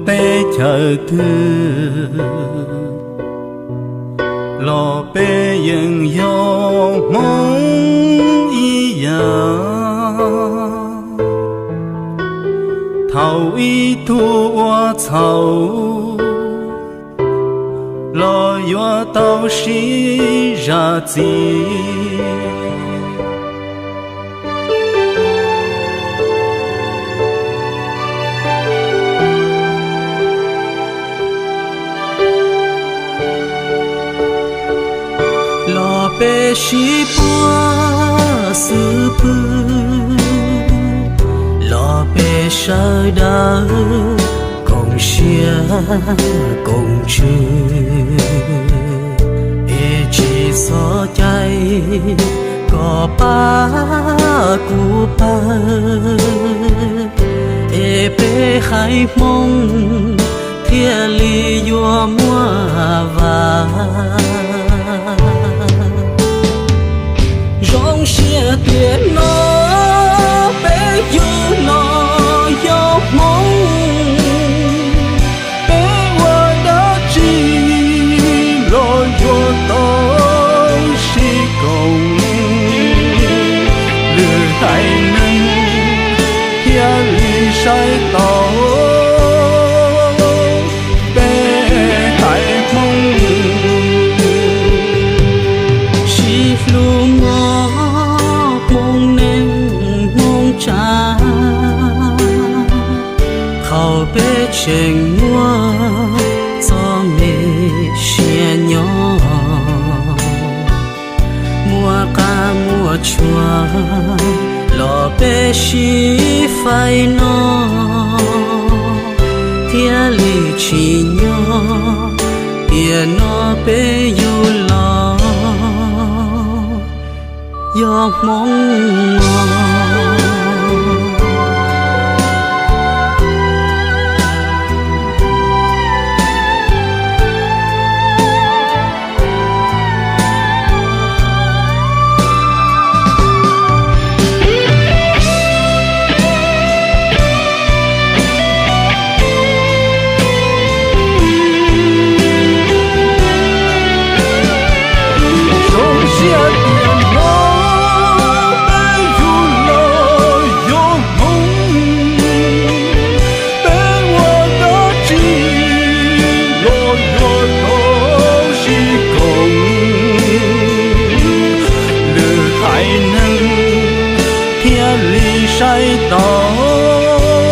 Teb chaws twg los peb yeej yog Hmoob ib yam. Thaum ib tug ua txhaum los yuav tau sib zam txim. Los peb sib puag xwb pwg, los peb sawv daws koom siab koom ntsws, es tsis txhob cais kom pab kuv pawg, es peb haiv Hmoob thiaj li yuav muaj vam. Zoo siab tias no peb yug los yog Hmoob, peb ua dab tsi los yuav tau sib koom, lwm haiv neeg thiaj li saib taus peb haiv Hmoob. Sib hlub mog Hmoob neej Hmoob tsav, thaum peb tseem muaj txoj me sia nyob, muaj qab muaj tshua los peb sib faib no, thiaj li tsim nyog tiam no peb yug los yog Hmoob. Zoo siab tias no peb yug los yog Hmoob, peb ua dab tsi los yuav tau sib koom, lwm haiv neeg thiaj li saib taus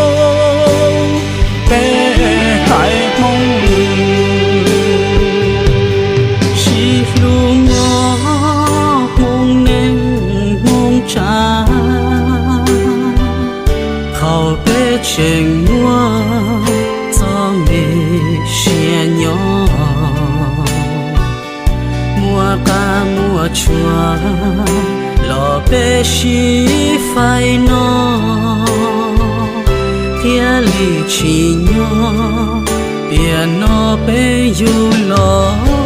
peb haiv Hmoob. Sib hlub mog Hmoob neej Hmoob tsav, thaum peb tseem muaj txoj me sia nyob, muaj qab muaj tshua los peb sib faib no, thiaj li tsim nyog tiam no peb yug los